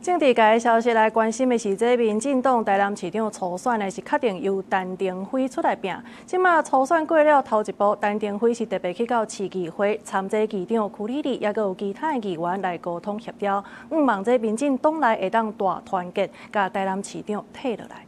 政治界的消息來關心的是，這民進黨台南市長初選呢是確定由陳亭妃出來拚。這馬初選過了頭一步，陳亭妃是特別去到市議會參這議長邱莉莉，抑閣有其他的議員來溝通協調，向望這民進黨內會當大團結，共台南市長退落來。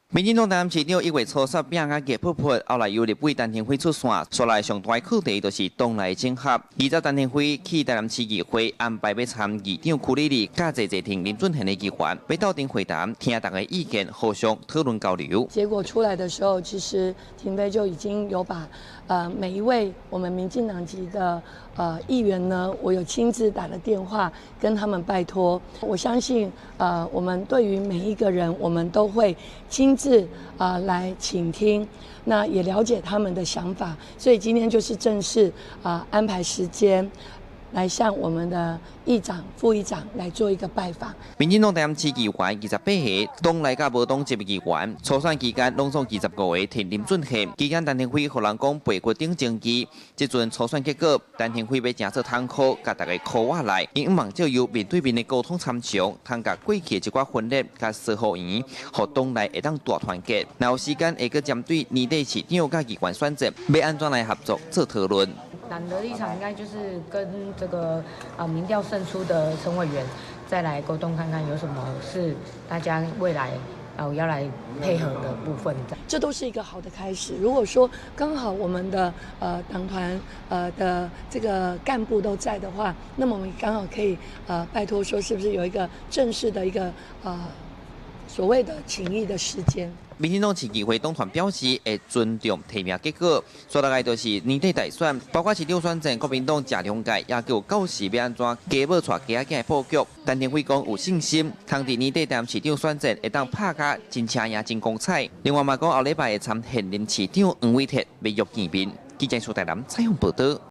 民進黨台南市長一月初選拚甲熱噗噗，後來由立委陳亭妃出線，紲來上大課題就是黨內整合。二十陳亭妃去台南市議會安排欲參議長邱莉莉、佮坐坐停林俊賢的議員，欲鬥陣會談，聽大家意見，互相討論交流。結果出來的時候，其實亭妃就已經有把每一位我們民進黨籍的議員呢，我有親自打了電話跟他們拜託。我相信我們對於每一個人，我們都會親自來傾聽，那也了解他們的想法，所以今天就是正式安排時間來向我們的議長、副議長來做一個拜訪。民進黨台南市議員28個，黨內佮無黨籍議員，初選期間攏總25個提林俊憲，期間陳亭妃予人講背骨頂爭議，這陣初選結果，陳亭妃欲成做窗口，共大家箍倚來，𪜶向望藉由面對面的溝通參詳，通共過去的一寡分裂佮雙方圓，予黨內會當大團結。若有時間會閣針對年底市長佮議員選戰，欲按怎來合作做討論。黨的立場應該就是跟這個民調勝出的陳委員再來溝通，看看有什麼是大家未來要來配合的部分。這都是一個好的開始。如果說剛好我們的黨團的這個幹部都在的話，那麼我們剛好可以拜託說，是不是有一個正式的一個所謂的請益的時間？民進黨市議會黨團表示會尊重提名結果，紲落來就是年底大選，包括市長選戰，國民黨食兩屆，也叫到時欲按怎雞母帶雞仔囝的布局。陳亭妃講有信心，通佇年底台南市長選戰會當拍甲真車贏真光彩。另外嘛講後禮拜會參現任市長黃偉哲欲約見面。記者蘇台南採訪報導。